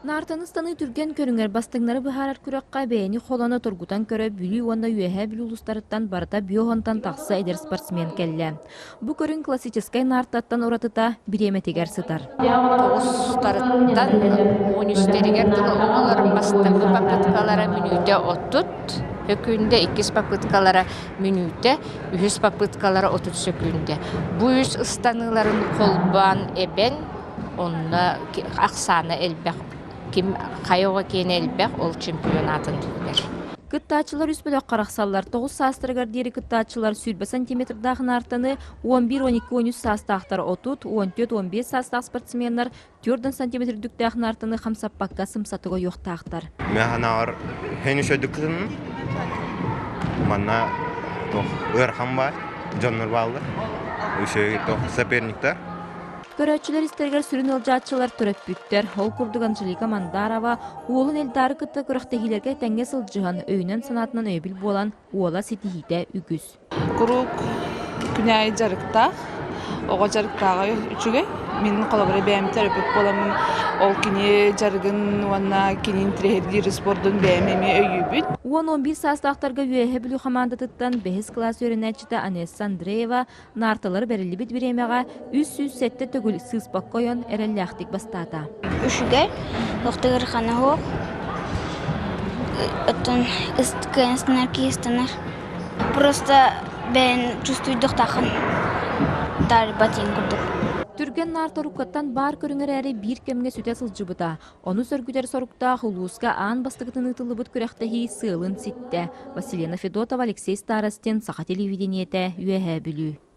Наартаны ыстаныы түргэн көрүҥэр бастыҥнары быһаарар күрэххэ бэйэни холоно тургутан көрө Бүлүү уонна Үөһээ Бүлүү улуустарыттан барыта биоһонтон тахса эдэр спортсмен кэллэ. Бу көрүҥ классическай наартаттан уратыта бириэмэтигэр сытар. Тоҕустарыттан уон үстэригэр дылы оҕолор бастакы попыткалара мүнүүтэ 30 сөкүүндэ, иккис попыткалара мүнүүтэ, үһүс попыткалара 30 сөкүүндэ. Бу үс ыстаныыларын холбоон эбэн Онно ахсаана элбэх, ким хайа оҕо киэнэ элбэх, ол чемпионатын билэр. Кыттааччылар үс бөлөххө арахсаллар. 9 саастарыгар диэри кыттааччылар 20 сантиметрдаах наартаны, 11-12-13 саастаахтар 30, 14-15 саастаах спортсменнар 4 сантиметр үрдүктээх наартаны хамсаппакка сымсатык ойуохтаахтар. Механаар хен үчөйдүк кытынным. Манна тох ыарахан баар, дьоннор бааллар. Үчөй тох соперниктар. Көрөөччүлэр истэригэр сүрүн ыалдьааччылар төрөппүттэр. Ол курдук Анжелика Мандарова уолун Эльдары кытта күрэхтэһиилэргэ тэҥҥэ сылдьыһан, өйүнэн-санаатынан өйөбүл буолан, уола ситиһиитэ үгүс. Куруук күн аайы дьарыктаах, оҕо дьарыктааҕа үчүгэй. Мин холобура бэйэм төрөппүт буоламмын ол кини дьарыгын уонна кини интириэһиргиир спордун бэйэм эмиэ өйүүбүн. 10-11 саастаахтарга Үөһээ Бүлүү хамаандатыттан бэһис кылаас үөрэнээччитэ Анесса Андреева Наарталар бэриллибит бириэмэҕэ 307 төгүл сыыспакка ойон эрэллээхтик бастаата. Үчүгэй, охтугар ханаһуох, оттон кыанстанар киһистанар. Просто бэйэн чувствуйдуохтааххын таарыйбат курдук. Түргэн наарта уруккаттан баар көрүҥ эрээри биир кэмҥэ сүтэ сылдьыбыта. Ону сөргүтэр соруктаах улууска аан бастакытын ыытыллыбыт күрэхтэһии сыалын ситтэ. Василена Федотова, Алексей Старостин, Саха телевидениетэ, Үөһээ Бүлүү.